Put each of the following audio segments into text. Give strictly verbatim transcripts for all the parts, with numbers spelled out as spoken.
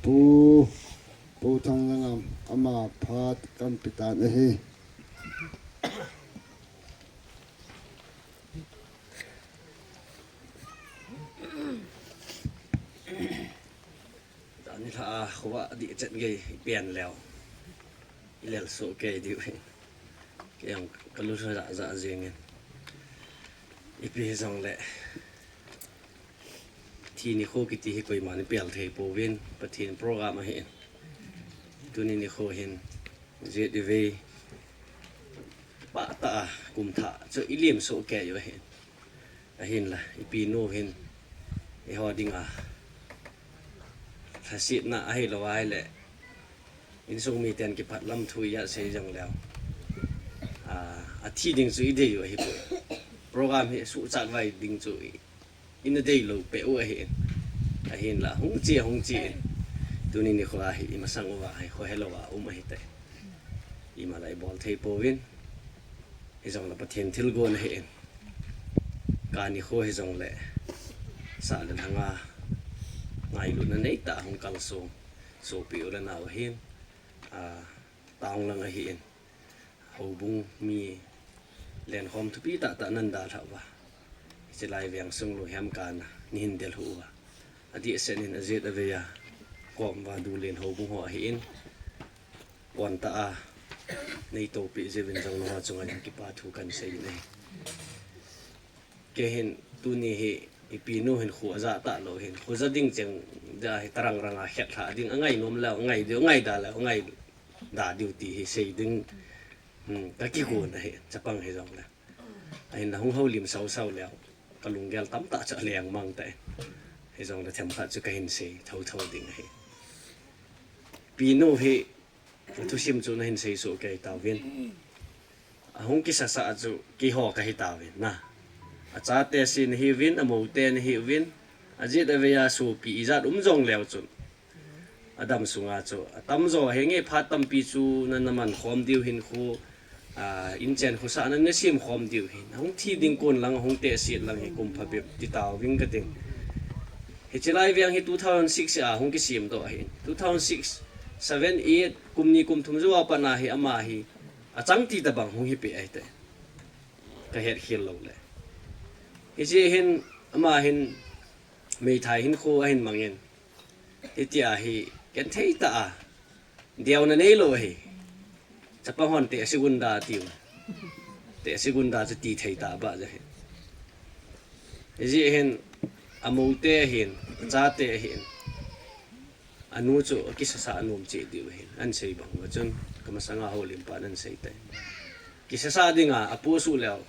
Pu, Pu Thanglangam, ama phat kan pe tan ahi. Tuni lha a khovah dih chet gei i pian leu. I lel soh kei diu hi. Kei jong ka lu lha ja ja jeng in. Ipi hi jong le. Thi nikho kiti hi koiman i pial thei pouvin, Pathen program ahi in. Tuni nikho hin, Z V, pah tah a, kum thah, chu i lim soh kei u ahi in. Ahinla, i pinu hin, eiho dinga, lhasetna ahilou ahile, insung miten kiphat lam thu i asei jong leu. A, athi ding chu i dei u ahi poi. Program hi suhchat vai ding chu i, i na dei lou peh u ahi in. Ahinla, hung che, hung che in. Tuni nikho a hi, i masang uva hi, kho helou a um ahi tai. Imacha i bol thei pouvin. Hijongle Pathen thilgon ahi in. Kani kho hijongle. Sah le lhanga. Ngailutna neitah hung kalsong. Sopi u le nao ahin. A, Tanglang ahi in. Houbung mi lenkhom thupi tah tah nan dalhah uva. Hiche lai veng sung lunghem kana. Nihin del hu uva. Adeh seh in a Z V a. Kom uva du len houbung ho ahi in. Pon tah a, nei toupeh jeh uvin jong nangho chunga jong kipa thu kan sei in ahi. Kei hin tuni hi i pinu hin kho aja talou hin, kho ja ding cheng ja hi tarang rang a khet lha ding, angai nom leu, angai diu, angai da leu, angai da diu ti hi sei ding, hmm, ka kigon ahi, chapang hijongle. Ahinla hung houlim sau sau leu, ka lunggel tamtah chu aleng mang tai. Hijongle themkhat chu ka hin sei thotho ding ahi. Pinu hi, thusim chu na hin sei soh kei tauvin. Ahung kisasa chu keiho ka hi tauvin na. Achate si na hiuvin, amou te na hiuvin. A Z V a sopi ijat um jong leu chun. Adam sunga chu, atamjo hi nge phat tampi chu na na man khom diu hin khu, a, inchen khosah na na sem khom diu hin. Hung thi ding kon lang, hung tehse lang hi kum phabep ti tauving ka ting. Hiche lai veng hi two thousand six a hung kisem doh ahin. Two thousand six, seven, eight, kum ni kum thum jou a pat na hi ama hi achang ti tabang hung hi peh ahi tai. Ka het khel lou le. Hiche hin ama hin meithai hin khu ahin mangin. Hitia hi, ken thei ta a. Deuna neilou ahi. Chapang hon tehse gunda tiu. Tehse gunda chu ti thei ta ba ja hi. Hijeh hin, amou te ahin, achate ahin. Anu chu akisasa anom cheh diu ahin. An sei bang uva chun, ka masanga houlim pan an sei tai. Kisasa dinga, aposuh leu.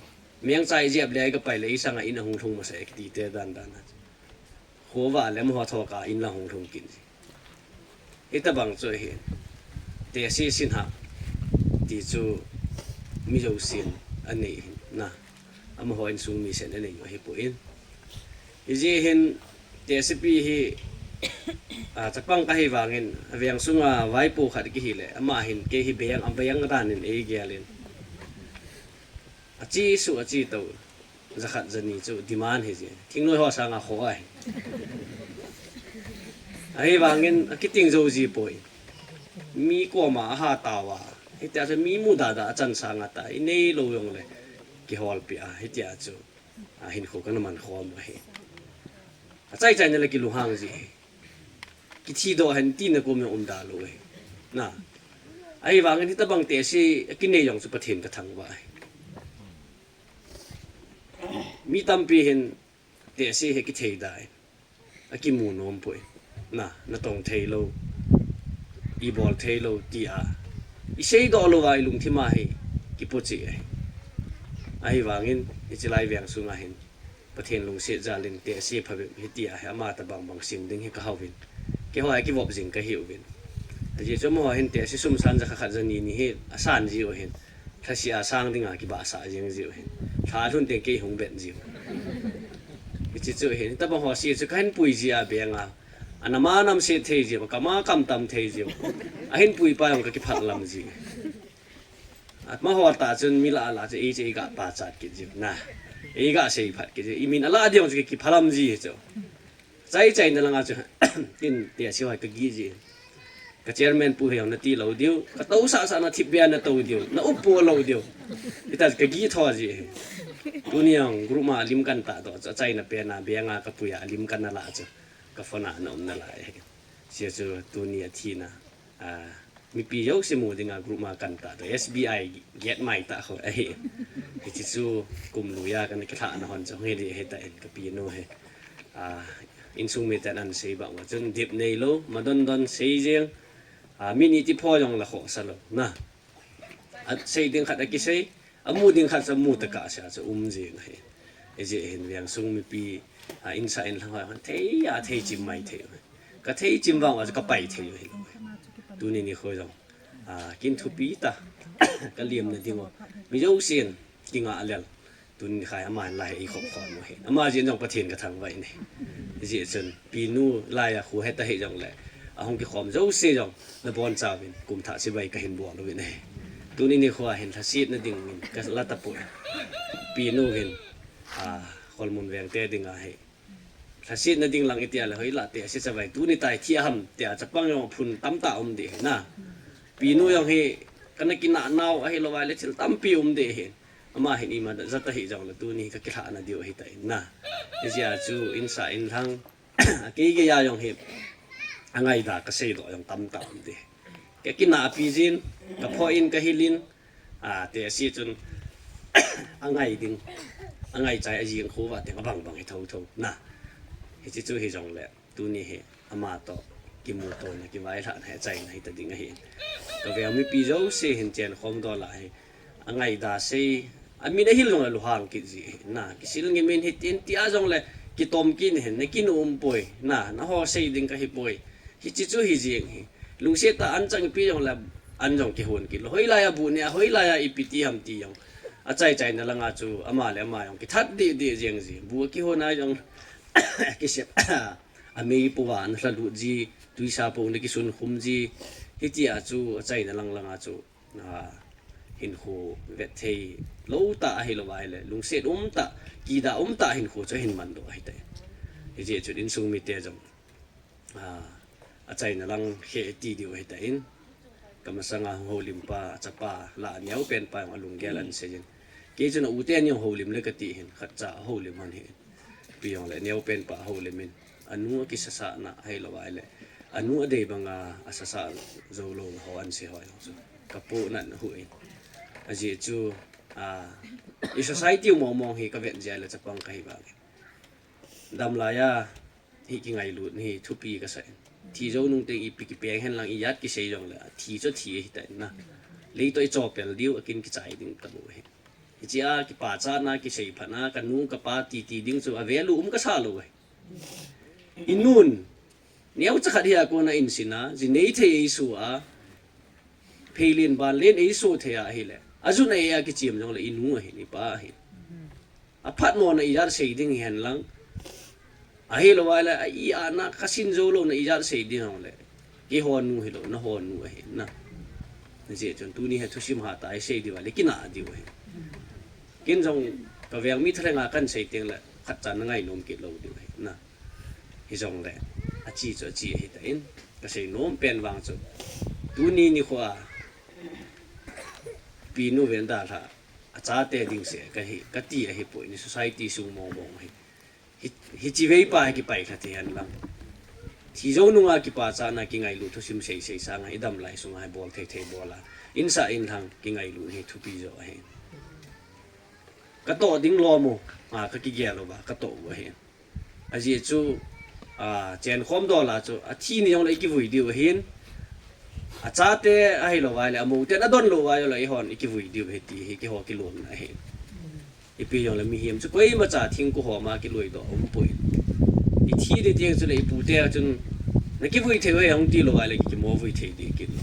Mengcha i jep le ka pai le i sanga in ahung lhung masa e kiti te dan dan a. Khovah le amaho thoka in la hung lhung kit ji. Hitabang chu ahi. Tehse sinha. Ti chu mi jousen anei hin na. Amaho insung misen anei u ahi poi. Hijeh hin tehsepi hi, a, chapang ka hi vangin, aveng sunga vaipo khat kihi le, ama hin kei hi beng, abeng dan in eigel in. Achi su, achi to. Jakhat jani chu demand hi ji. Thingnoi ho sanga kho ahi. Ahivangin akiting jou ji poi. Mi koma aha tauva. Hitia chu mi mu dada achan sanga ta. I neilou jongle. Kiholpi a. Hitia chu. Ahin kho kana man khom ahi. Achai chai na le kilunghang ji. Kithi doh hen tina kum jong um da lou ahi. Na. Ahivangin hitabang tehse, akinei jong chu Pathen ka thangvah ahi. Mi tampi hin tehse hi kithei da ahi. Akimu nom poi. Na, natong thei lou. I bol thei lou, tia. I seidoh louva i lungthim a hi. Kipocheh ahi. Ahivangin, hiche lai veng sunga hin. Pathen lungset jalin tehse phabep hitia hi ama tabang bang sim ding hi ka hauvin. Keiho a kivop jing ka hiuvin. Ajeh chu amaho hin tehse sum san jakhat khat jani ni hi asan jiu hin. Lhase a sang dinga kibahsah jing jiu hin. Lha lhun teng kei hung bet jiu. Hiche chu hin. Tabang ho se chu kahin pui ji a beng a. Anama namse thei jiu, kama kam tam thei jiu. Ahin pui pa jong ka kiphat lam ji. Amaho tah chun mi lah lah chu ei chu eiga pachat kit jiu na. Eiga seiphat kit jiu. I min alah ding chu kiphalam ji chu. Chai chai na langa chu, tin te si hoi ka gi ji. Ka chairman pu he na ti lo diu, ka to sa sa na thip bia na to diu, na upo lo diu. Ita ka gi tho ji. Tuni ang group ma lim kan ta to, chai na pe na bia nga ka puya lim kan na la chu. Ka phone na um na la e. Sia chu tuni a thi na. A, mipi jouse mu dinga group ma kan ta to S B I get mai ta ho ahi. Hichi chu kum lu ya kan ki tha na hon chong he di he ta en ka pi nu he. A, insung mi tan an sei ba wa chun dip nei lo, ma don don sei jeng. A, mi ni ti pho jong la kho sa lo. Na. A sei ding khat a ki sei. Amu ding khat sa mu ta ka sa chu um jeng ahi. E je hin veng sung mipi, a, insa in lhang hoi thei a thei chim mai thei. Ka thei chim vang a chu ka pai thei hi. Tuni ni kho jong. A, kin thupi ta. Ka liam na ding o. Mi jo sin, ki nga lel. Tuni ni khai ama lai i khop khop mo hi. Ama jin jong Pathen ka thang vai ni. Ji chun, pi nu lai a khu he ta hi jong le. A hung ki khom jo se jong. Na bon cha vin, kum tha si vai ka hin bol vin he. Tuni ni khu a hin tha sit na ding min, ka la ta pu. Pi nu vin, a, khol mun veng te ding a hi. Tha sit na ding lang i tia le hoi la te, si cha vai, tuni tai thi a ham, tia chapang jong phun tam ta um di na. Pi nu jong hi, ka na ki na nau, a hi lo vai le thil tam pi um di hi. Ama hin i ma da, za ta hi jong le tuni ka ki tha na diu hi ta in na. Hi jia chu in sa in lang, a kei kei a jong hi, a ngai da ka sei do jong tam ta um di. Ka ki na pi jin, ka pho in ka hilin, a, te si chun, a ngai ding, a ngai chai a jing khu va te ka bang bang hi tho tho, na. Hi chi chu hi jong le, tuni hi, ama to, ki mu to na, ki vai hla na, he chai na, hi ta ding a hi. Ka ve mi pi jo se hin chen khom do la hi, a ngai da sei, a min a hil jong le lu hang ki ji hi, na. Ki sil ngi min hi tin ti a jong le, ki tom ki ni hin, ne ki nu um poi, na, na ho sei ding ka hi poi. Hi chi chu hi jing hi. Lungset ta an chang pi jong le an jong ki hon ki lo. Hoi lai a bu ne, hoi lai a i pi ti ham ti jong. A chai chai na langa chu ama le ama jong ki that di di jing ji. Bu ki hon a jong ki sep. A mei pu va an hla lut ji, tuisa pu ne ki sun khum ji. Hi ti a chu a chai na lang langa chu. A, hin khu vet thei lo ta a hi lo vai le. Lungset um ta, ki da um ta hin khu chu hin man do a hi ta. Hi je chu in sung mi te jong. A, a chai na lang he ti diu hi ta in. Ka ma sanga hung ho lim pa, a cha pa, la a neo pen pa, a lung gel an se jin. Kei chun a u te ni ho lim le ka ti hin, khat cha ho lim han hi. Pi jong le neo pen pa ho lim in. A nu a ki sa sa na, a hi lo vai le. A nu a dei bang a, a sa sa zo lo na ho an se ho jong chu. Ka pu nan hu in. A ji chu, a, i society mo mo hi ka vet je le chapang ka hi ba. Dam lai a, hi ki ngailut hi thupi ka sa in. Thi jo nung te i pi ki peng hen lang i yat ki sei jong le, thi cho thi hi ta in na. Lei to i cho pel diu a kin ki chai ding ta bo hi. Hi chi a ki pa cha na ki sei pha na, ka nu ka pa ti ti ding chu a ve lu um ka sa lo hi. I nun, neo cha khat hi a ko na in sin a, ji nei thei ei su a, phei len ban len ei su thei a hi le. A jun a ei a ki chiam jong le i nu a hi, i pa a hi. A phat mo na i yat sei ding hi hen lang. A hi lo vai le, a i a na ka sin zo lo na i yat sei ding hong le. Ki ho nu hi lo, na ho nu a hi na. Ni je chun tuni he thusim ha ta i sei di vai le, ki na di vai. Kin jong ka veng mi thale nga kan sei teng le, khat cha na ngai nom ki lo di vai na. Hi jong le, a chi chu a chi hi ta in, ka sei nom pen vang chu. Tuni ni khu a, pi nu ven da hla, a cha te ding se, ka hi, ka ti a hi poi ni society sung mong mong hi. Hi, hi chi vei pa hi ki pai kha te han lang. Thi jo nunga ki pa cha na ki ngailu thusim sei sei sanga i dam lai sunga hi bol thei thei bol a. In sa in thang ki ngailu hi thupi jo a hi. Ka to ding lo mo, a ka ki gel lo ba, ka to u a hi. A ji chu, a, chen khom do la chu, a thi ni jong le i ki vui diu a hin. A cha te a hi lo vai le, a mo te na don lo vai le, i hon i ki vui diu he ti hi ki ho ki lon a hi. I pi jong le mi hiam chu, koi ma cha thing ku ho ma ki lui do um poi. I thi di tiang chu le i pu te chun, na ki vui thei vai hong ti lo vai le ki mo vui thei di ki lo.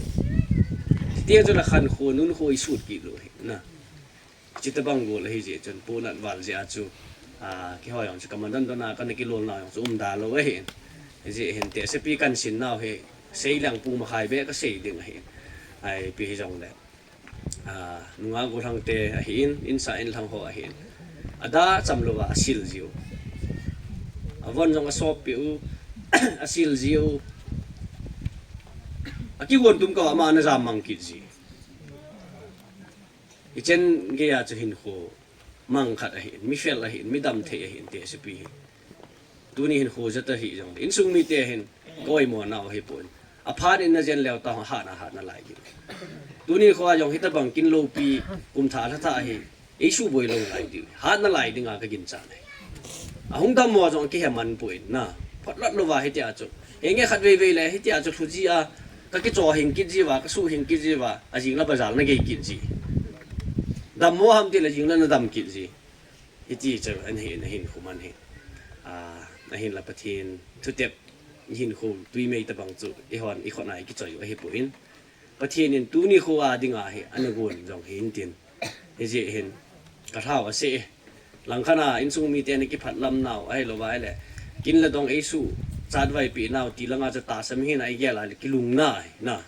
Ti tiang chu la khan khu, nun khu i sut ki lo hi, na. Chi ta bang gol hi ji chun pu nat val ji a chu, a, ki ho jong chu ka man don don a ka na ki lol na jong chu um da lo hi. Ji hin te se pi kan sin nau hi sei lang pu ma khai be ka sei ding hi. Ai pi hi jong le. A, nunga go thang te a hi in, in sa in thang ho a hi in. A da cham lo a sil jiu. A von jong a sop pi u, asil jiu, akivon tum kah a ama ana jam mang kit ji. Hichen geiya chu hinkho mang khat ahin, mi fel ahin, mi dam thei ahin, tehsepi hi. Tuni hinkho jat ahi jong, insung mite hin, ka oimo nau ahipon. Aphat in na jen leu tah, hatna, hatna lai ding. Tuni khoa jong hitabang kin loupi, kum thah lha thah hi, ei suboi lou lai ding. Hatna lai dinga ka ginchat e. Ahung dammo jong kihe man poi na. Photlut louva hitia chu. Henge khat vei vei le hitia chu lhu ji a, ka kicho hing kit ji uva, ka su hing kit ji uva, ajing la bazar na gei kit ji. Dammo ham ti le jing la na dam kit ji. Hiti chu ahin, ahin khu man hi. A, ahin la Pathen thutep hinkho tui mei tabang chu eihon i khut a i kichoi u ahipon. Pathen in tuni khoa dinga hi ana gon jong hi intin. Hijeh hin ka lhau ase. Langkhat a insung mite ana kiphat lam nau ahilou vai le. Kin le dong ei suhchat vaipi nau ti langa chu tahsa mihem a i gel a le kilungna hi na.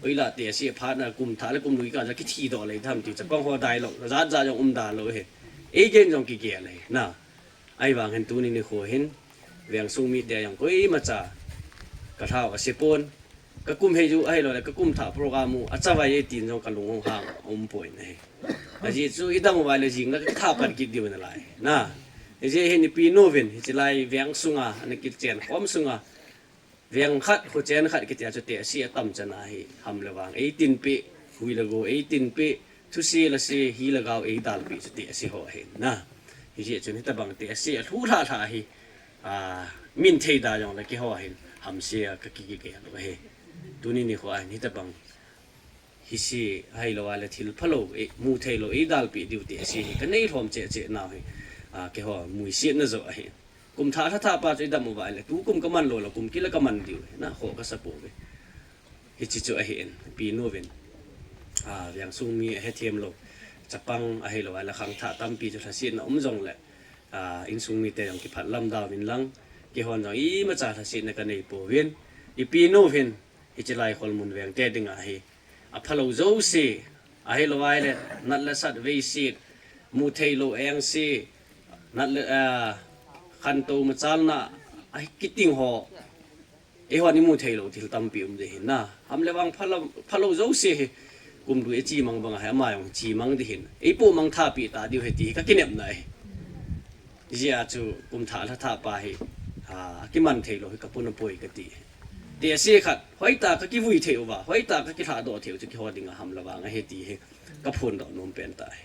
Hoilai tehse phat na kum thah le kum lui kah a kithi doh lei tham ti chapang ho dai lou. Jat jat jong um da lou hi. Ei gen jong kigel hi na. Ahivang hin tuni nikho hin, vengsung mite jong koimacha ka lhau ase pon, ka kum hei u ahilou le, ka kum thah program u achavai e tin jong ka lung hung hang um poi na hi. Ajeh chu i dam uva le jing la ka thah pan kit diu nalai. Na, hijeh hin i pi nu vin, hiche lai veng sunga, ana kichen khom sunga, veng khat, kho chen khat kitia chu tehse atam chan ahi, ham le vang ei tin peh, hui le go ei tin peh, thuse lase, hi le gao ei dalpeh chu tehse ho ahi na. Hijeh chun hitabang tehse alhu lha lha hi, a, min thei da jong le keiho hin, hamse a ka kigel u ahi. Tuni nikho a hin hitabang hise ahilou a le thil phalou, e, mu thei lou, ei dalpeh diu tehse hi ka nei lhom cheh cheh nau hi, a, keiho muisetna joh ahi. Kum thah lha thah pa chu i dam uva le, tukum ka man lou le, kum kit le ka man diu hi na, kho ka sa pouve. Hiche chu ahin, pi nu vin, a, vengsung mi ahethem lou, chapang ahilou a le, khangthah tampi chu lhasetna um jong le, a, insung mite jong kiphat lam da uvin lang, keihon jong imacha lhasetna ka nei pouvin, i pi nu vin, hiche lai Kholmun veng te dinga hi, aphalou jouse, ahilou vai le, nat le sat veiset, mu thei lou engse, nat le, a, khantou machalna, ahi kiting ho, eihon i mu thei lou thil tampi um ding ahi na. Ham le vang phalou, phalou jouse hi, kum lui a chi mang bang ahi, ama jong chi mang ding ahi. Ei po mang tha pi ta diu ahi ti hi ka kinepna ahi. Hijeh a chu kum thah lha thah pa hi, a, kiman thei lou hi ka puna poi ka ti. Tehse khat, hoitah a ka kivui thei uva, hoitah a ka kilhadoh thei u chu keiho dinga ham le vang ahi ti hi ka phondoh nom pen tah ahi.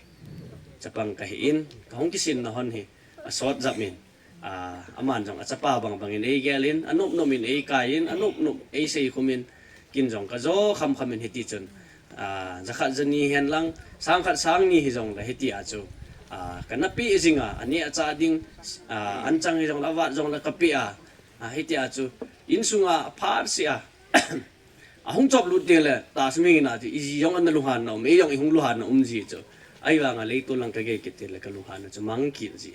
Chapang ka hi in, ka hung kisinna hon hi, asot jam in, a, aman jong achapa bang bang in ei gel in, anop nop in ei kai in, anop nop ei seikhum in, kin jong ka jo kham kham in hiti chun, a, jakhat jani hen lang, sang khat sang ni hi jong le hiti a chu, a, ka na pe jing a, aneh achah ding, a, anchang hi jong le, avat jong le ka pe a, a, hiti a chu, insunga aphat se a, ahung chop lut teng le, tahsa mihem a chu, i ji jong ana lunghanna um, ei jong i hung lunghanna um ji chu. Ahivang a leitol lang ka gei kit teng le ka lunghanna chu mang kit ji.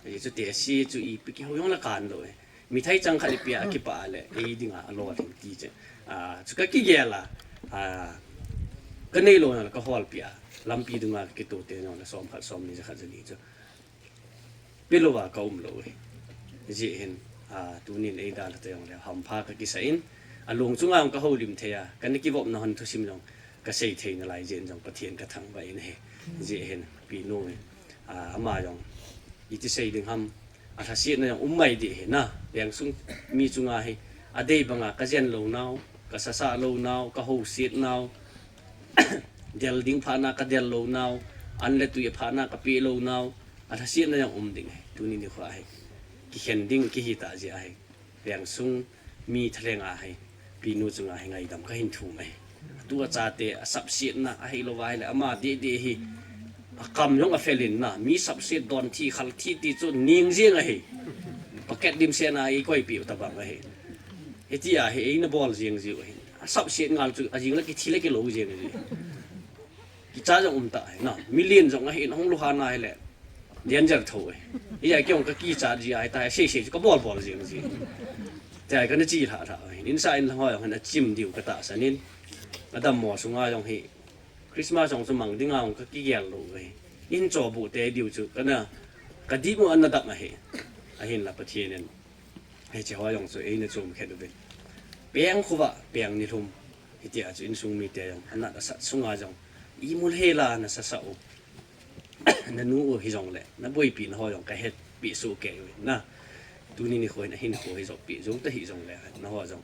Ajeh chu tehse chu ipi kihou jong le kan lou e. Mithai chang khat i pia a kipa le, ei dinga alolhing ti chu. A, chu ka kigel a, a, ka nei louna le ka holpi a, lampi dunga ka kito teng jong le som khat som ni jakhat jani chu. Pe louva ka um lou e. Hijeh hin, a, tunin ei dalha te jong le hampha ka kisa in, alung chunga jong ka houlim thei a, ka na kivopna hon thusim jong ka sei thei nalai jeh in jong Pathen ka thangvah in ahi. Hijeh hin, pi nu, a, ama jong, iti sei ding ham, alhasetna jong um mai ding ahi na, vengsung mi chunga hi, adei banga ka jen lou nau, ka sasah lou nau, ka houset nau, del ding phat na ka del lou nau, an le tui phat na ka pe lou nau, alhasetna jong um ding ahi, tuni nikho a hi. Kikhen ding kihi tah jeh ahi. Vengsung mi thalheng a hi, pi nu chunga hi ngaidam ka hin thum ahi. Tua chate asapsetna ahilou vai le ama deh deh hi, akam jong afel in na, mi sapset don thi khal thi ti chu ning jeng ahi. Packet dimset na i koipeh u tabang ahi. Hiti a hi eina bol jeng jiu ahi. Asapset ngal chu ajing le kithi le kilou jeng ji. Kicha jong um tah ahi na. Million jong ahi, hung lunghan a hile danger tho ahi. Hijeh a kei jong ka kichat ji ahi tai, sei sei chu ka bol bol jeng ji. Tia kana chi lha lha ahi. Insung in ho jong hin achim diu ka tahsan in. Adammo sunga jong hi Christmas jong chu mang dinga jong ka kigel lou ahi. Inchoh bu te diu chu kana, ka dip u ana dap ahi. Ahinla Pathen in Hiche ho jong chu eina chom khen uvin. Peng khovah, peng nilhum. Hitia chu insung mite jong, anat asat sunga jong, imul hela nasasa u. Nanu u hijongle, naboipi na ho jong kahetpi soh kei uvin na. Tuni nikho hin ahinkho hi joppi jou ta hijongle, naho jong,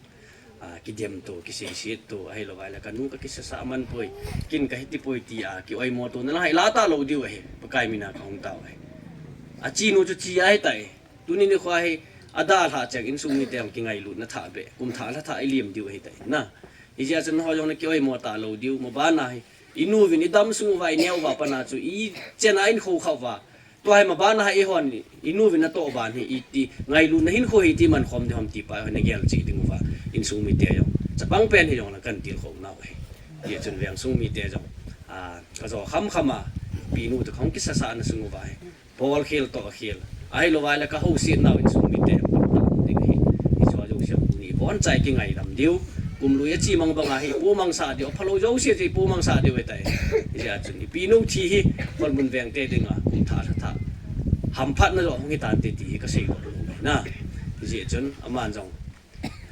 a, kidem to, kiseiset to, ahilou ahile, kanu kakisasa man poi, kin kahiti poi tia, kioimo to, nalai la talou diu ahi, Pakai mina kahung tao ahi. Achenu chu che ahitai. Tuni nikho hi, adalhah cheng insung mite jong kingailutna thah beh, kum thah lha thah ilim diu ahitai na. Hijeh a chun naho jong nakioimo talou diu, mabana hi, inuvin idam sung uva, ineo uva pana chu, ichena inkho khah uva. Tua hi mabana hi eihon, inuvin natoh ban hi, iti, ngailutna hinkho hi iti mankhom ding ham ti pa hi nagel cheh ding uva, insung mite jong. Chapang pen hijongle kahin tilkhou nau ahi. Hijeh chun vengsung mite jong, a, kajo khamkham a, pinu toh kahung kisasa na sung uva hi, bolkhel toh khel, ahilou ahile kahousetnau insung mite ding ahi. Hiche jouse tuni iboncha ikingaidam diu. Kum lui ache mang banga hi ipohmangsah diu, aphalou jouse chu ipohmangsah diu ahitai. Hijeh a chun ipinu thi hi Kholmun vengte dinga kum thah lha thah hamphatna joh hung hitante ti hi kaseidoh lou ahi na. Hijeh chun aman jong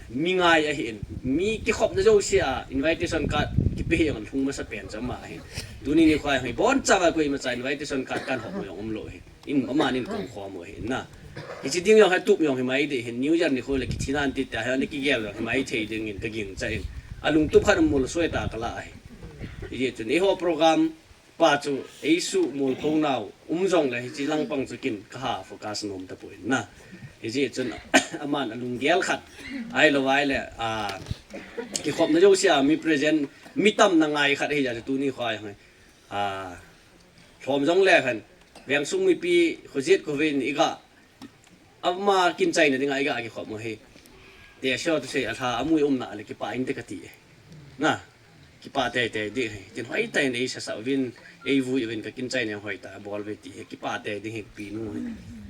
mi ngai ahin, mi kikhopna jouse a invitation card kipe hi jong lhung masapen chu ama ahin. Tuni nikho hi ibonchauva koimacha invitation card kahin hop jong umlou ahi. In, aman in kong khom u ahi na. Hiche ding jong hi tup jong himai ding ahin, New Year nikho le kithi nante tia hi ana kigel jong himai thei dingin kagingcha in, alungtup khat mul soi tah kalah ahi. Hijeh chun eiho program pa chu eisuhmol khonau um jongle hiche langpang chu kin kaha focus nom tapoi na. Hijeh chun aman alunggel khat, ahilou ahile, a, kikhopna jouse a mi present, mi tamna ngai khat ahijeh a chu tuni nikho hi, a, lhom jongle khan, vengsung mipi khojet khovah in iga, ama kin chaina dinga iga kikhop u hi, tehse ho toh sei alha amu umna le kipah inte kati e na. Kipah teitei ding ahi. Tin hoitah in eisasa uvin, eivui uvin, kakin chaina hoitah bol uve ti hi kipah tei ding ahi, pinu hi.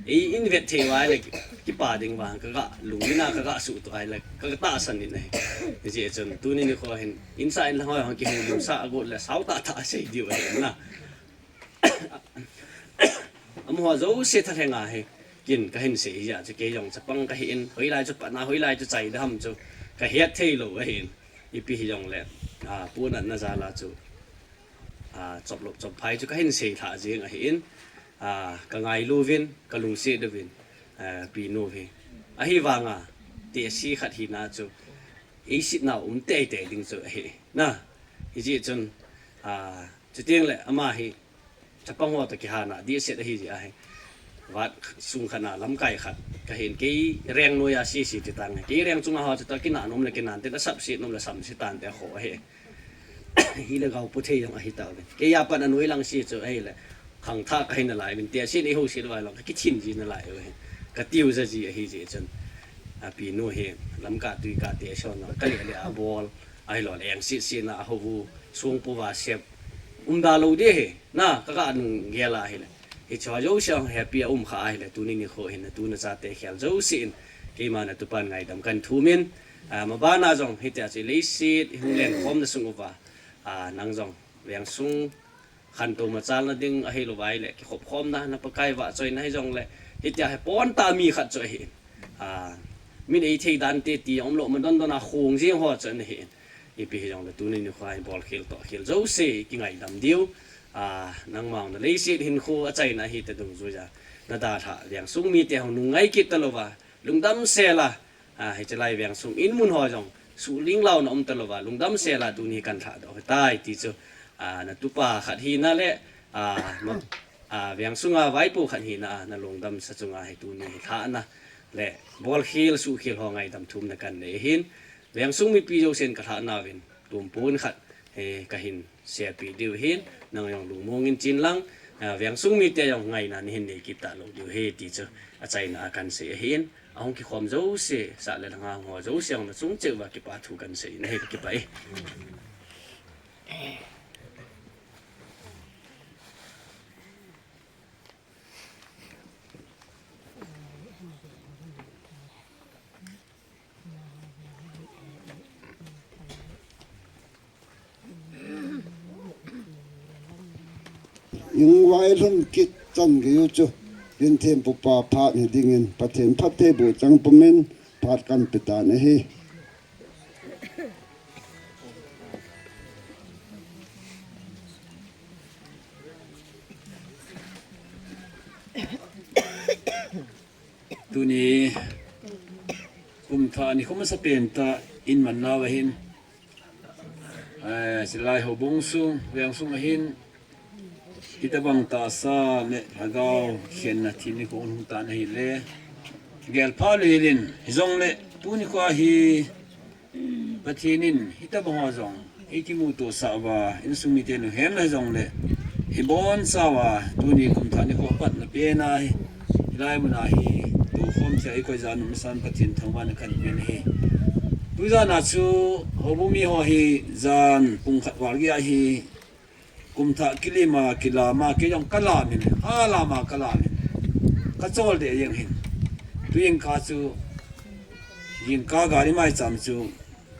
Ei invite thei uva ahile kipah ding uva, kaga lungna kaga suhtoh ahile kaga tahsan in ahi. Hijeh chun tuni nikho hin insah in lang hoi hung kihoulimsah agot le sao tahtah asei diu ahi na. Amaho jouse thalheng ahi, kin kahin sei hijeh a chu kei jong chapang kahin, hoilai chu patna, hoilai chu chaina ham chu kahet theilou ahin. Ipi hijongle, a, punatna jal a chu, a, choplop chopphai chu kahin seilhah jeng ahin, a, kangailu uvin, kalungset uvin, a, pinu hi. Ahivanga, tehse khat hina chu, eisetnau um teitei ding chu ahi na. Hijeh chun, a, chutengle ama hi chapang ho toh kihana dehset ahijeh ahi. Vat sung khat na lamkai khat kahin, kei reng noiya sese ti tang, kei reng chunga ho chu toh kinan um le kinan tin, asapset um le samse tante kho ahi. Hile gaopu thei jong ahitauve. Keiya pat anoi lang se chu ahile khangthah kahi nalai uvin, tehse in eihouset uva lang kakithin ji nalai uve. Katiu jaji ahijeh chun, a, pinu hi lamkah tuikah tehse ho na kalele abol, ahiloule engset set na ahou u, songpu uva sep, umda lou ding ahi na, kaga nunggel a ahile. Hicheho jouse jong happy a umkha ahile, tuni nikho hin natu nachate khel jouse in keima natupan ngaidam kahin thumin, a, mabana jong hitia chu leiset ihung lenkhomna sung uva, a, nang jong vengsung khantou machalna ding ahilou ahile kikhopkhomna, na Pakai vahchoina hijongle, hitia hi pontah mi khat chu ahin, a, min eithei dante ti umlou, madondon a khong jeng ho chu ana hin. Ipi hijongle tuni nikho hi bolkhel tohkhel jouse kingaidam diu, a, nangma jong naleiset hinkho achaina ahite dungjuiya nadalhah vengsung mite hung nungngai kit talouva, lungdamsel a, a, hiche lai vengsung inmun ho jong suhling launa um talouva, lungdamsel a tuni hi kahin lhahdoh ahitai ti chu, a, natupa khat hina le, a, ma-, a, vengsunga vaipo khat hina a nalungdamsa chunga hi tuni hi lhahna le bolkhel suhkhel ho ngaidam thumna kahin nei ahin, vengsung mipi jousen kalhahnauvin tumpon khat, e, kahin seipeh diu ahin, nang jong lungmong in chen lang, a, vengsung mite jong ngaina nahin nei kit talou diu ahi ti chu achaina a kahin sei ahin, ahung kikhom jouse, sah le lhanga hung ho jouse jong nachung cheh uva kipa thu kahin sei in ahi, kakipah e. Jingvai lhun kit chan geiyu chu, Rinthempu pa phat hi dingin, Pathen phattheiboh chang pumin, Phat kan pe tan ahi. Tuni kum thah nikho masa pen tah in man nau ahin, eh, Silai houbung sung, veng sung ahin, hitabang tahsa le lhagao khenna thim nikho hung tan ahile, gel pha le hilin, hijongle tuni kho hi Pathen in hitabang ho jong eikimuto sah uva, insung mite nuhemna hijongle, ibonchauva tuni kum thah nikho patna pen ahi, hilai mun a hi tukhom thei a ikoi jan um san Pathen thangvahna kan pen ahi. Tujan a chu houbung mi ho hi jan pung khat val gei ahi, kum thah kilim a, kilam a, kei jong kalam in, alam a kalam in, kachol deh jeng hin. Tujingkah chu, jingkah gari maicham chu,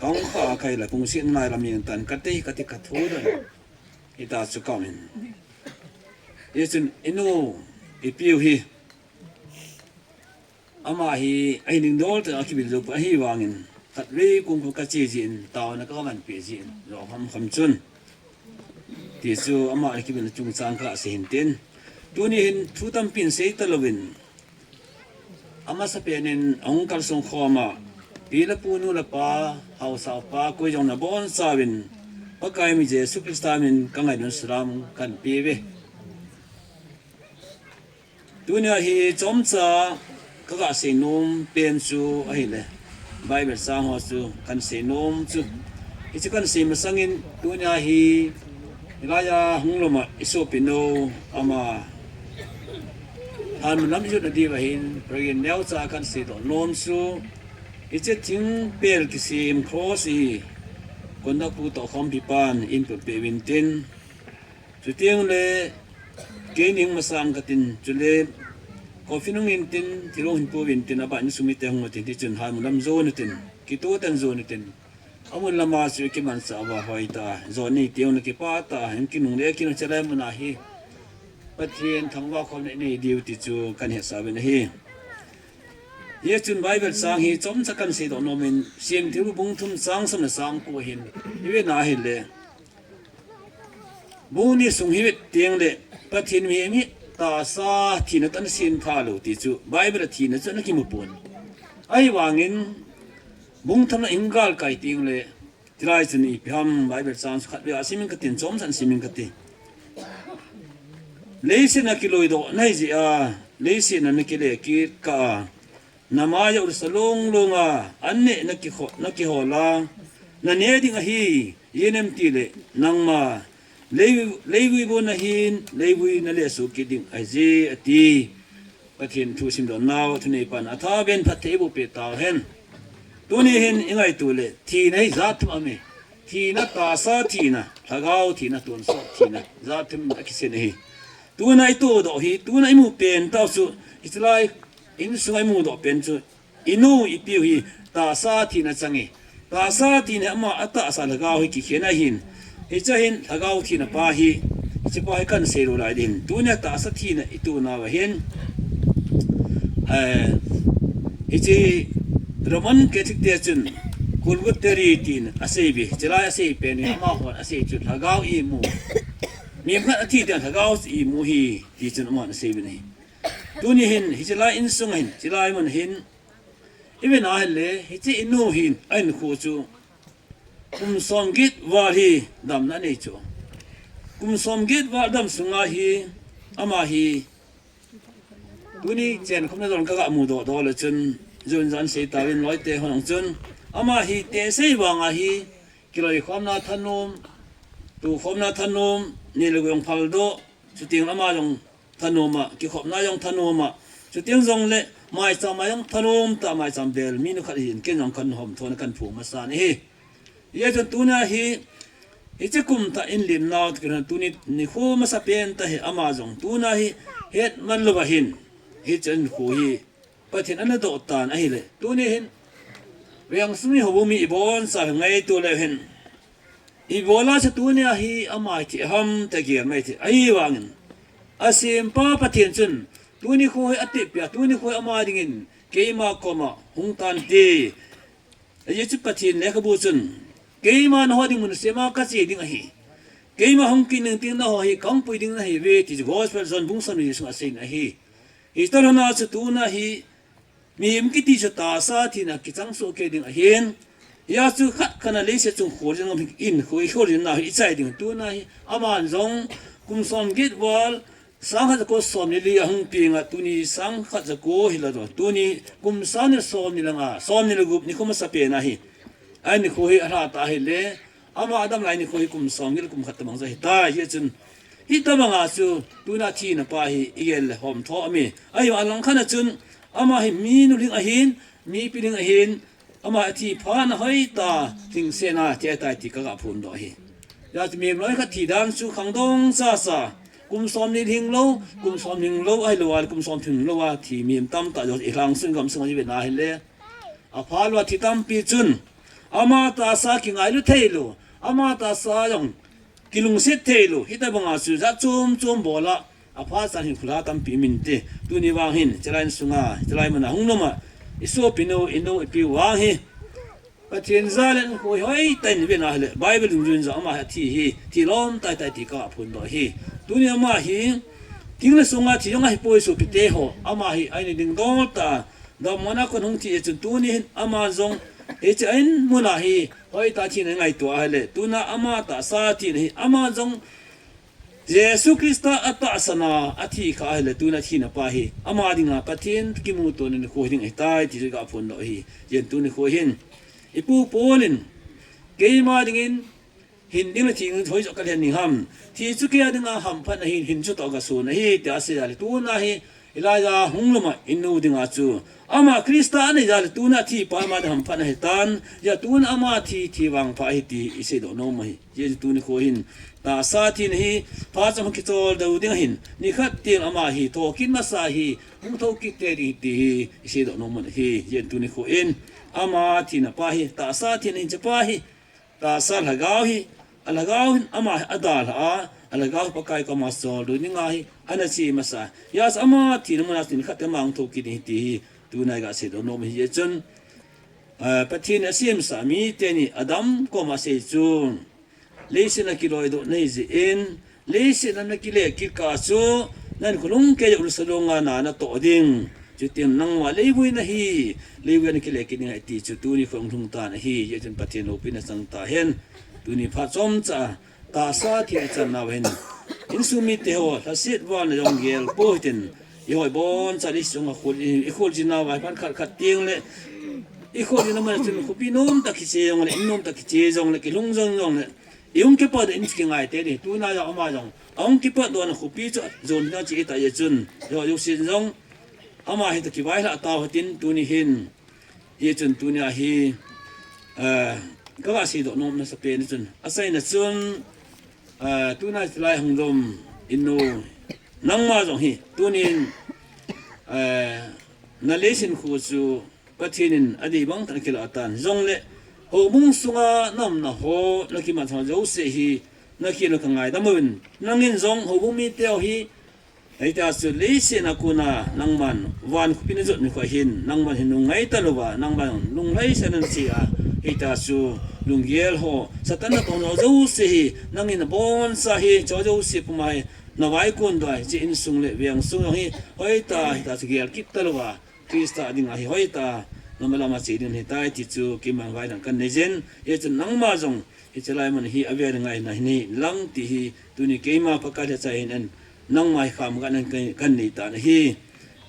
kahung kha a kahi la, kung sih nai lam jeng tan, kati, kati kathu dan. Hita chu kaum in. Hichun, inu, ipiu hi. Ama hi, ahin dingdol tah a kibil jou poi ahivangin, khatvei kong kong kache jin, taona kaman pe jin, jo ham ham chun. Ti chu ama le kibil chungchang kasei hin tin. Tuni hin thu tampin sei talouvin, amasa pen in ahung kalsong khom a, pi le pu, nu le pa, haosa upa, koi jong nabonchauvin, Pakai mi Jesu Christa min kangailut salam kan pe uve. Tunia hi chomcha kaga seinom pen chu ahile, Bible chang ho chu kan seinom chu. Hichu kan sei masangin tunia hi, hilaiya hung lom a isopi nou ama hanlam ijot nadiu ahin, President neocha kan seidoh nom chu. Hiche thingpel kisem cross hi, Kondopu toh khompi pan eipeh uvin tin. Chuteng le, kei ning masang katin, chule, coffin hung in tin, thil hung hin pu uvin tin, aban insung mite hung utin, tichun hanlam jon utin, kitoh tan jon utin. Amun lama chu kimanchah uva hoitah a, jon nei teng le kipah tah a, hin kinungle kin chelai mun a hi, Pathen thangvah khomna inei diu ti chu kan hetsah uvin ahi. Hichun Bible chang hi chomcha kan seidoh nom in, Semthilbu bung thum chang som le chang ko hin, ive na ahile, Bung ni sung hi vet teng le, Pathen mihem hi tahsa thina toh ana sem tha lou ti chu, Bible a thina chu ana kimu pon. Ahivangin, bung thum na hung galkai teng le, chulai chun ipi ham Bible chang chu khatvei a simin katin, chomchan simin kati. Leiset a kiloidoh nahi jeh a, leiset a nakile kit kah a, Namai a ulsa long long a, an neh na kikho-, na kihol a, na neh ding ahi, ijeh inem itile, nangma, lei-, leivui bon nahin, leivui nalesuh kit ding ahi, ati. Pathen thu simdoh nau, thuneipan, athaben phatthei eiboh peh tauhen. Tuni hin, ingaito le, thina hi jat thum aume. Thina tahsa thina, lhagao thina, tonsot thina, jat thum a kisin ahi. Tuna itodoh hi, tuna imu pen tau chu, hiche lai, Insung a imudoh pen chu, inu ipiu hi, tahsa thina chang e. Tahsa thina ama atahsa lhagao hi kikhen ahin. Hiche hin lhagao thina pa hi, hiche pa hi kan seilou lai ding. Tunia tahsa thina itoh nauva hin, eh, hiche Roman Catholic te chun, Purgatory tin asei uve. Chulai asei pen hi, amahon asei chu lhagao imu. Mi khat athi teng lhagao imu hi, tichun amahon asei uve. Tuni hin, hiche lai insung hin, hiche lai mun hin, ive na ahile, hiche inu hin, ahinkho chu, kum som get val hi damna anei chu. Kum som get val dam sunga hi, ama hi, tuni chen khomna jong kaga mudoh doh le chun, jun jan sei tauvin loite hon jong chun, ama hi tehse vanga hi, kiloikhomna thanom, tukhomna thanom, neh le gou jong phaldoh, chuteng ama jong thanom a, kikhopna jong thanom a, chuteng jongle, maicham a jong thanom tah, maicham bel minu khat ahin, ken jong kan hom thona kan phong masa ahi. Hijeh chun tuna hi, hiche kum thah in lim nau, tuni nikho masa pen tah hi ama jong, tuna hi, hetman louva hin, hiche hinkho hi, Pathen ana doh tan ahile. Tuni hin, veng sung mi houbung mi iboncha hi ngaito leu hen. Ibola chu tunia hi ama hi thi ham ti gel mai thei. Ahivangin, asempa Pathen chun, tuni kho hi atepia, tuni kho hi ama dingin, keima koma hung tante. Ajeh chu Pathen lekhabu chun, keima naho ding mun sema kache ding ahi. Keima hung kit ning teng naho hi kahung pui ding nahiuve ti chu Gospel John bung som le li sunga asei ahi. Hitalhona chu tuna hi, mihem kiti chu tahsa thina kichang soh kei ding ahin. Hijeh chun khat khat a leiset chung kholjin ngam hin khoi kholjin na hi ichai ding tuna hi. Aman jong kum som get val, sang khat jako som ni li ahung peng a tuni sang khat jako hilou. Tuni kum sang ni som ni le nga, som ni le gup nikho masapen ahi. Ahin nikho hi alha ta ahile, ama adam lai nikho hi kum som get kum khat tabang ja hitai. Hijeh chun, hitabanga chu tuna thina pa hi igel le hom tho ami. Ahi alang khat a chun, ama hi mi nulhing ahin, mi pilhing ahin, ama athi phat na hoitah lhingsetna athi tai ti kaga phondoh ahi. Hijeh chun mihem loi khat thi dan chu khangdong chacha. Kum som ni lhing lou, kum som lhing lou, ahilou le kum som thim lou a thi mihem tamtah jong ilhangsun gamsunga ivet na ahile. Apha lou a thi tampi chun, ama tahsa kingailu theilou, ama tahsa jong kilungset theilou, hitabanga chu jat chom chom bol a, apha chan hin khulha tampi um inte. Tuni vang hin, chelai insunga, chelai muna hung lom a, isopinu, inu, ipiu vang hi, Pathen jal in khoi hoitah in ivet na ahile, Bible dungjui in jong ama hi athi hi, thi lom taitai ti kaphondoh ahi. Tuni ama hi, thing le sunga thi jong ahipoi sopite ho, ama hi ahin dingdol ta, Damlouna kon hung thi chun tuni hin ama jong, hiche ahin muna hi, hoitah thina ngaito ahile, tuna ama tahsa thina hi, ama jong, Jesu Christa atahsan a athi kha ahile, tuna thina pa hi, ama dinga Pathen kimuto nikho hi ding ahitai, ti chu kaphondoh ahi. Hijeh chun tuni nikho hin, ipu Paul in, keima dingin, hin ding le thi ding hoijoh kalhen ding ham. Thi chu keia dinga hamphatna ahin, hin chutoh kason ahi, tia asei a le tuna hi, Elijah hung lom a inu dinga chu, ama Christa anei a le tuna thi pa ama ding hamphatna ahitan, hijeh chun tuna ama thi, thi vangpha ahi ti iseidoh nom ahi. Hijeh chun tuni nikho hin, tahsa thina hi, phat chom kichol deu ding ahin, nikhat teng ama hi thokit masa hi, hung thokit tei ding ahi ti hi iseidoh nom ahi. Hijeh chun tuni nikho in, ama thina pa hi, tahsa thina hin hiche pa hi, tahsa lhagao hi, alhagao hin ama hi adalha a, alhagao Pakai koma choldo dinga hi, ana che masa. Hijeh chun ama thina muna chun nikhat teng ama hung thokit ding ahi ti hi, tuna iga seidoh nom ahi. Hijeh chun, ah, Pathen in asemsa miteni Adam koma asei chu, leiset a kiloidoh nahi jeh in, leiset a nakile kit kah chu, nahinkho lungkeiya ulsa longa na natoh ding. Chuteng nangma leivui nahi, leivui a nakile kit ding ahi ti chu tuni nikho hung lhung tan ahi. Hijeh chun Pathen loupina chang tahen. Tuni phat chomcha, tahsa thina ichan nauva hin, insung mite ho, lhaset val na jong gel pou hitin, ihoi boncha leiset chunga khol, ikhol jing nauva, phat khat khat teng le, ikhol jing na mun a chun khopi nomtah kiche jongle, in nomtah kiche jongle, kilhung jong jongle, ihung kipatdoh in kingai tei ding, tuna jong ama jong, ahung kipatdoh na khopi chu, jon na che ta jeh chun, jo, jouse jong, ama hi toh kivailhah tau hitin, tuni hin, Hijeh chun tunia hi, eh, kaga seidoh nom masapen chun, achaina chun, eh, tuna hilai hung lom inu, nangma jong hi, tunin, eh, naleiset khu chu Pathen in adei bang tah in akilah tan jongle, houbung sunga naumna ho, nakimat ho jouse hi, nakhel u kangaidam uvin, nangin jong houbung mite ho hi, Hitia chu leiset a kona nangman van khopi najot nikho hin, nangman hin lungngai talouva, nangman lunglhaisah in nache a, hitia chu lunggel ho, Satan natong ho jouse hi, nangin naboncha hi, cho jouse puma hi, navaikon doh a, hiche insung le vengsung jong hi, hoitah, hitia chu gel kit talouva, Christa dinga hi hoitah, nangma lama che ding ahitai ti chu, keiman vaidan kanei jin, hichun nangma jong, Hiche lai mun hi avel ngaina hi nei lang ti hi, tuni keima Pakai lhacha hin an, nangma hi kham kan, kan, kanei tan ahi.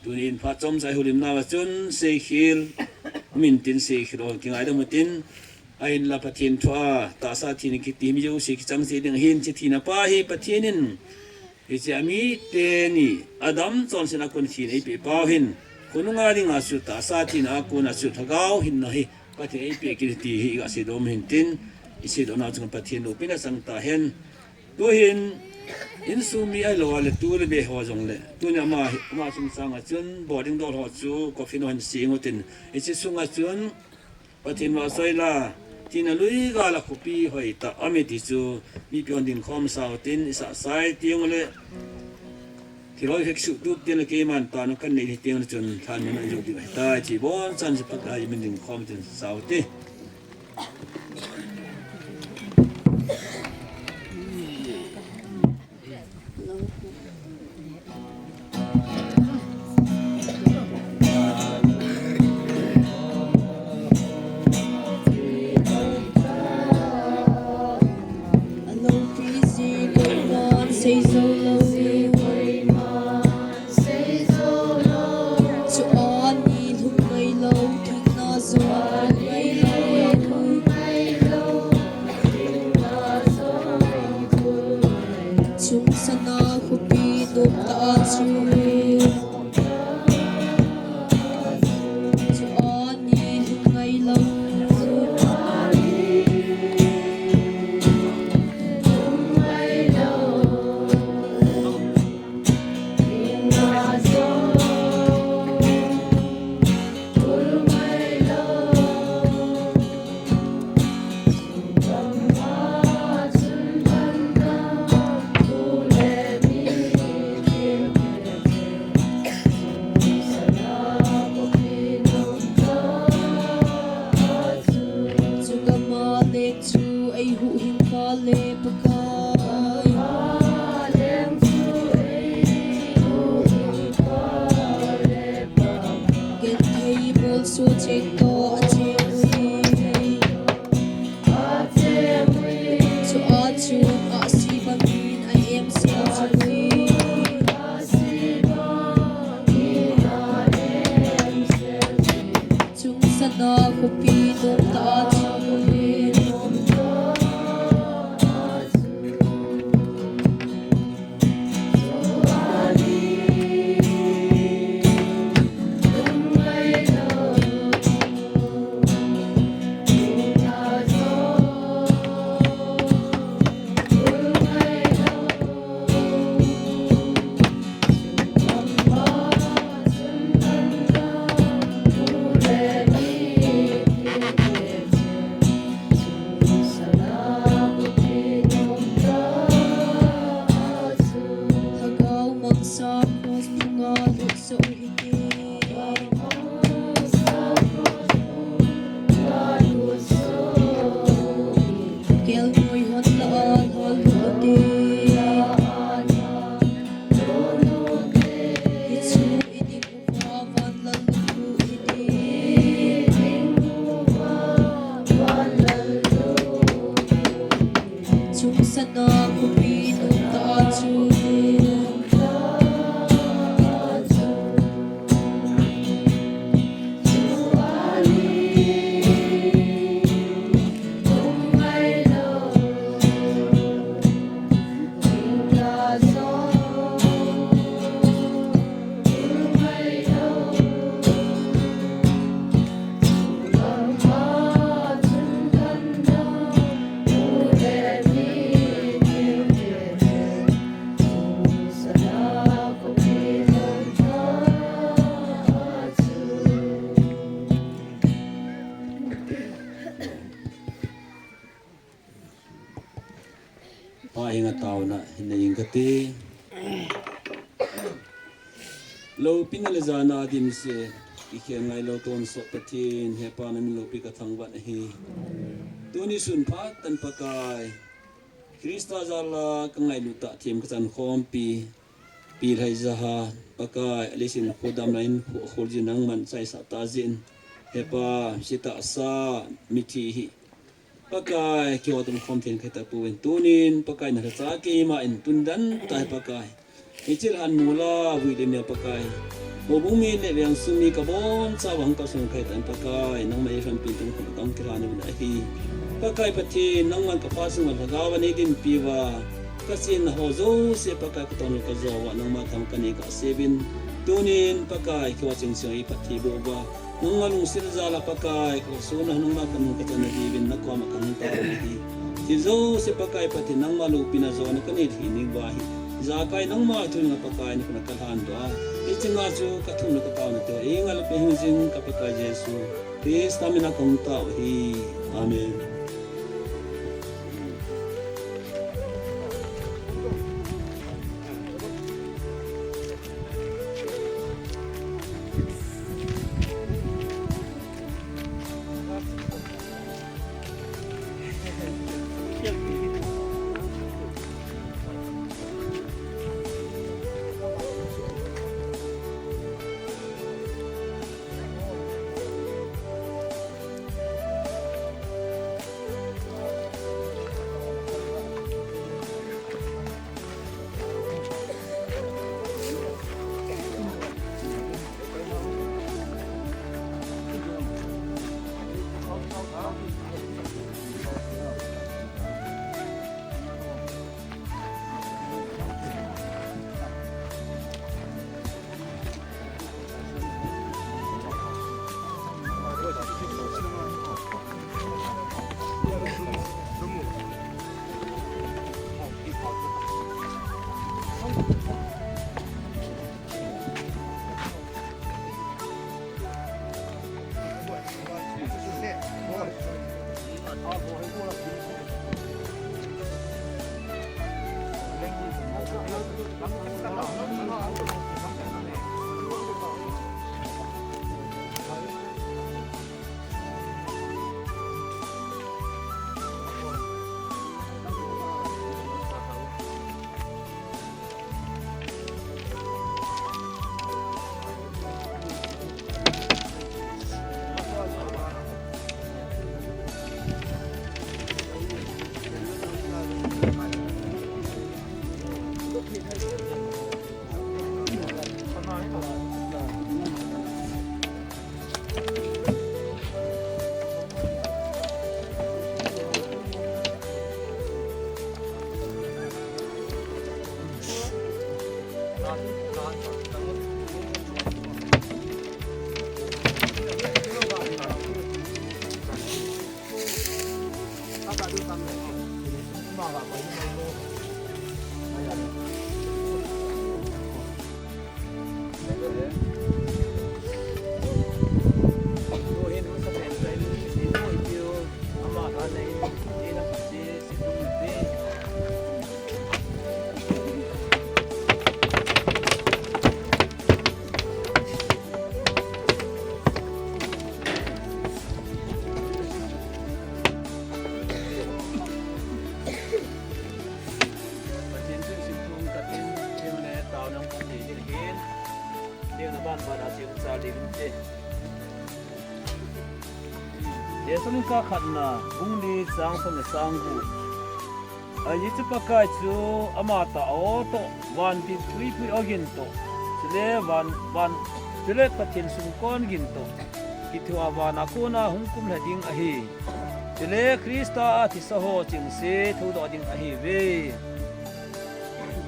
Tunin phat chomcha i houlimnauva chun, seikhel, amin tin seikhel ho kingaidam utin, ahinla Pathen thua, tahsa thina kiti mi jouse kichang cheh ding ahin, hiche thina pa hi Pathen in, Hiche amite ni, Adam chonsetna a kon thina eipeh pau hin, khonunga dinga chu tahsa thina a kona chu lhagao hinna hi, Pathen eipeh kit ti hi iga seidoh nom hin tin, iseidoh nau chun Pathen loupina chang tahen. Tuhin, insung mi ahilou le tu le be ho jongle, tuni ama hi, ama chungchanga chun, boarding dol ho chu, coffin ho hin seng utin, hiche sunga chun, Pathen vahchoi la, thina lui gal a khopi hoitah aum e ti chu, mipi hon dingkhom sau tin, isah sai teng ule, Kiloi khek su tu tin la keiman ta no kan nei ti ting chun than mun a ju di tai chi bon chan si Pakai min ding khom tin sau ti. Chungsana khupi nopta chu, chu ani lungngai lo. Chugama leng chu eihuhhingpa le Pakai. Genthei bolso cheng toh acheng uve. Chua chun ahsi bangin a-emsel chun, chungsana khupi nopta chun. Lhagao mangsa cross phunga lutsoh hite. Kelngoi hon lah a lhal lut ute. Hichu i ding uva vanlal lunghu hite. Chungsana khupi nopta chu. Pa henga taona hin nei ing kate. Loupina le jana dimset, kikhel ngailou tonsot Pathen, he Pa na min loupi ka thangvah ahi. Tuni sun phat tah in Pakai, Christa jal a ka ngailut tah themkhat chan khompi, pilhai jaha, Pakai, aleiset in khodam lain, kho, kho jin nangman chaisah ta jin. He Pa, sitah sa, mithi hi. Pakai, kihoutum khom thei khat tapon tunin, Pakai na lhacha keima in tun dan tai Pakai. Hiche lhan mol a vui le mel Pakai. Houbung mi le veng sung mi ka boncha vang ka sung khai tan Pakai, nangma i lhonpi tung khun ka hung kilhan uvin ahi. Pakai Pathen, nangman ka phat sunga lhagao a nei dinpi uva. Ka chenna ho jouse Pakai ka tong ka jo uva, nangma thangvah ka nei ka seuvin. Tunin Pakai, kihou chengcheng i phatthei boh uva. Nangma lungset jal a Pakai, ka suna nangma ka nung ka channa diuvin na koma ka hung tao ahi. Thil jouse Pakai Pathen nangma loupina jona ka nei thei ning uva hi. Ijakai nangma thu nga Pakai na kona ka lhan uva. Hiche nga chu ka thumna ka taona te. Ei ngal pe hing jing ka Pakai Jesu Christa mina ka hung tao ahi. Amen. Pathen thu simthum katin, thil le taona hung pang thei ding ahin, thil na ban ban a sim cha ding te. Thesalonika khatna, bung li chang som le chang gup. Ajeh chu Pakai chu ama tah a o toh, van pi pui pui ogin toh, chule van, van, chule Pathen sumkon gin toh, kithoa van a kona hung kum lha ding ahi. Chule Christa a thisa ho chengse thoudoh ding ahiuve.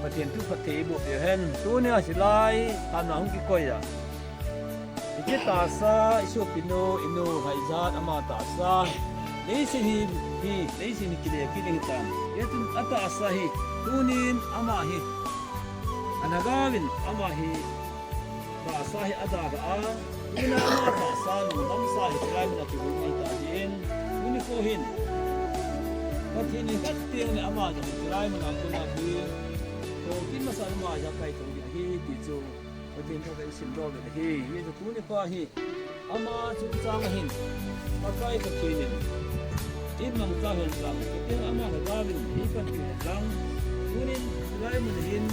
Pathen thu phatthei iboh peh u hen. Tunia hilai, hana hung kikoi a, hiche tahsa, i sopinu, i nu, hijat ama tahsa. Leiset hi, hi, leiset hi kile kit ding ahitan. Hijeh chun atahsa hi, tunin ama hi, alhagaovin ama hi, tahsa hi adalhah a, tuna ama tahsa nungdamsa hi chulai mun a kibol ahitai. Tuni kho hin, Pathen in khat teng le ama jong chulai mun a kona hi, thokit masa ama jong kai thong ding ahi ti chu Pathen thu kahin simdoh uvin ahi. Hijeh chun tuni kho hi, ama chungchang a hin, Pakai Pathen in, imangcha hen lang, Pathen ama lhagaovin, eipanpi hen lang, tunin, hilai mun hin,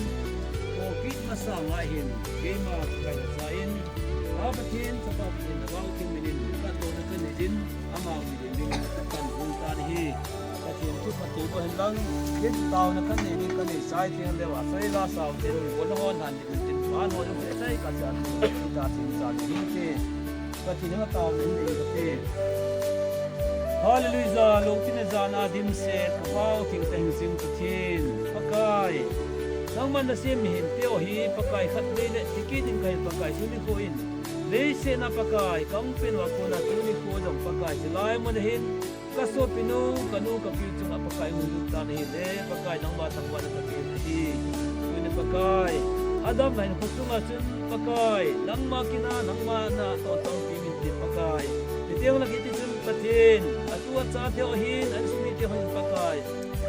thokit masa ngai hin, keima Pakai lhacha in, Pa Pathen, Chapa Pathen, Lhagao Theng min in, katona kanei jin, ama min in, min in, kan hung tan ahi. Pathen thu phatthei boh hen lang, ken taona kanei ding kanei chai thei leu a, chai la sao te, bolna hon han ding tin, pan hon ding te, chai ka chan, ta chin chan ding te. Pathen in taona hin dei te. Hallelujah, lungthim le jana dimset, ka Pau thengtah hingjing Pathen, Pakai. Nangman nasem mihem teu hi, Pakai khatvei le, thikit ding kahi Pakai, tuni kho in. Leiset a Pakai, ka hung pen uva kona tuni kho jong Pakai, hilai mun a hin, ka sopinu, ka nu, ka pi chunga Pakai hung lut tan ahile, Pakai nangma thangvahna ka pe ahi. Tuni Pakai, adamna hinkho chunga chun Pakai, nangma kina, nangma na toh tampi min tin Pakai. Hiti teng le kiti chun Pathen, atu acha teu ahin, insung mite ho hin Pakai.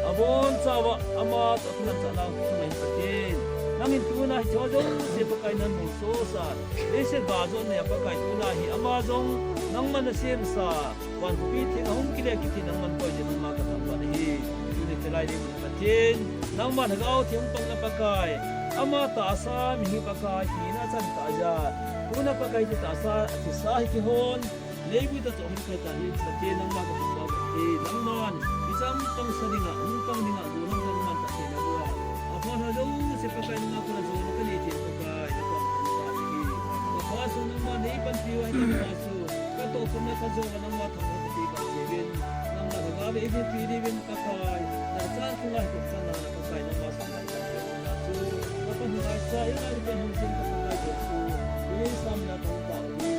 Abonchauva, ama toh kinamsahna hung kichai in Pathen. Nangin tuna hicheho jouse Pakai namu sosa. Leiset gah jong neiya Pakai tuna hi ama jong nangman nasemsa. Van khopi theng a hung kile kit hi nangman koi jeh in nangma kathangvah ahi. Tuni chelai ding Pathen. Nangma Lhagao Theng pangna Pakai. Ama tahsa mihem Pakai hina chan tah jeh a. Tuna Pakai chu tahsa, thisa hi kihon. Leiset a toh hung kai ta hi, Pathen nangma kathangvah e, nangman, ichang pangsa dinga, hung pang dinga, gollhang nangman Pathen nabol a. Apha ho jouse Pakai nangma kona jona kanei thei Pakai, napang thangvah e. Kapha sung nangma neipanpi uva hi nangma chu, katoh tuna kajo uva nangma thangvah e, Pakai Pathen. Nangma Lhagao ve ipi pi diuvin Pakai, nachan chunga hi kichan na Pakai nangma sangna Pakai nangma chu, kapha ngai sa, ingai pen hung sin Pakai Jesu, Jesu min a thangvah e.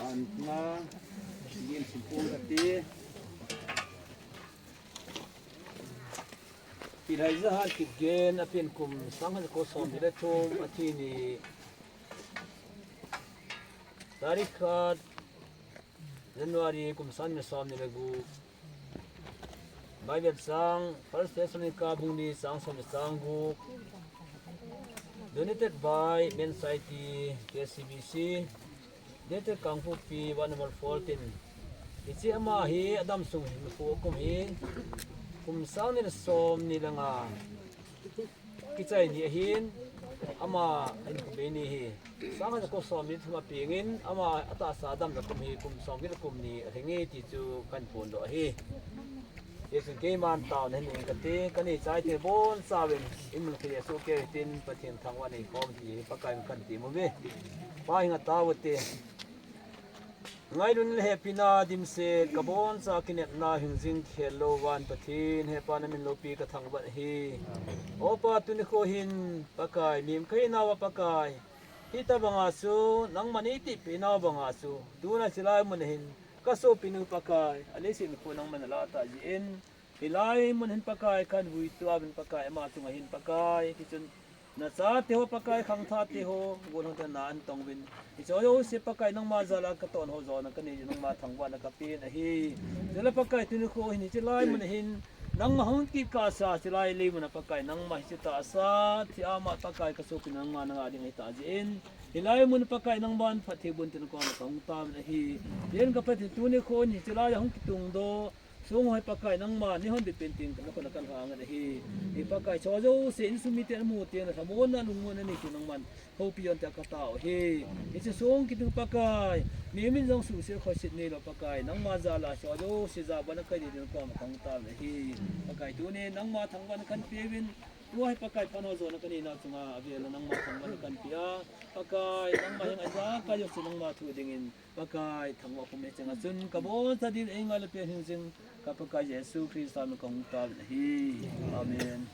Anna, Lim Simpong kati. Pi Laijahan Kipgen, apen kum sang khat jako som ni le thum, athi ni tarik khat January kum sang ni le som ni le gup. Bible chang, First Thessalonica bung li chang som le chang gup. Donated by Men Society, K C B C, dated Kangpokpi, ward number fourteen. Hiche ama hi adam sung hin kum hi kum sang ni le som ni le nga kichai ni ahin, Ama in kum ni hi. Sanga ko som ni thum a pengin ama atahsa damna kum hi kum som ni kum ni a lhing e ti chu kahin phondoh ahi. Hichun keiman taona hin nei kate, kanei chai te bonchauvin, imun khel a sohkei uhitin, Pathen thangvah nei khom ti Pakai in kahin temmu uve. Pa hinga tao ute. Ngailut le hepina dimset, kaboncha kinepna hingjing khel lou van Pathen, hepa namin loupi kathangvah ahi. O Pa, tuni kho hin Pakai, mihem kahinauva Pakai, hitobanga chu nangman neitihpeh nau banga chu, tuna chilai mun a hin kasopinu Pakai, aleiset kho nangman nalah tah jeh in, hilai mun hin Pakai kahin vuito uvin Pakai, ama chunga hin Pakai, tichun nachate ho Pakai, khangthahte ho, golhangte na ahin tonguvin, hiche jouse Pakai nangma jal a katon ho jona kanei, nangma thangvahna kapen ahi. Chule Pakai, tuni kho hin hiche lai mun a hin nangma hung kikahsa, chilai lei mun a Pakai nangma hiche tahsa thih a ama Pakai kasopinu nangma nanga ding ahitah jeh in, hilai mun Pakai nangman phatthei boh in tin koma kahung taovin ahi. Jen ka Pathen, tuni kho hin hiche lai a hung kitungdoh song ho hi Pakai nangman neihonbit pen ding in nakoma kalhang in ahi. Hi Pakai, hiche jouse insung miten amu teng le lhamonna lungmonna nei ding nangman houpi un tia katao ahi. Hiche song kitung Pakai, mihem in jong suhset khohset neilou Pakai, nangma jal a hiche jouse jabana kahi ding in koma kahung taovin ahi. Pakai, tuni nangma thangvahna kahin peuvin, tua hi Pakai phatna jona kanei nau chunga avel a nangma thangvahna kahin pe a, Pakai, nangma henga ijakai jouse nangma thoh dingin Pakai, thangvah pum e chunga chun kaboncha ding eingailut pen hingjing ka Pakai Jesu Christa min kahung taovin ahi. Amen.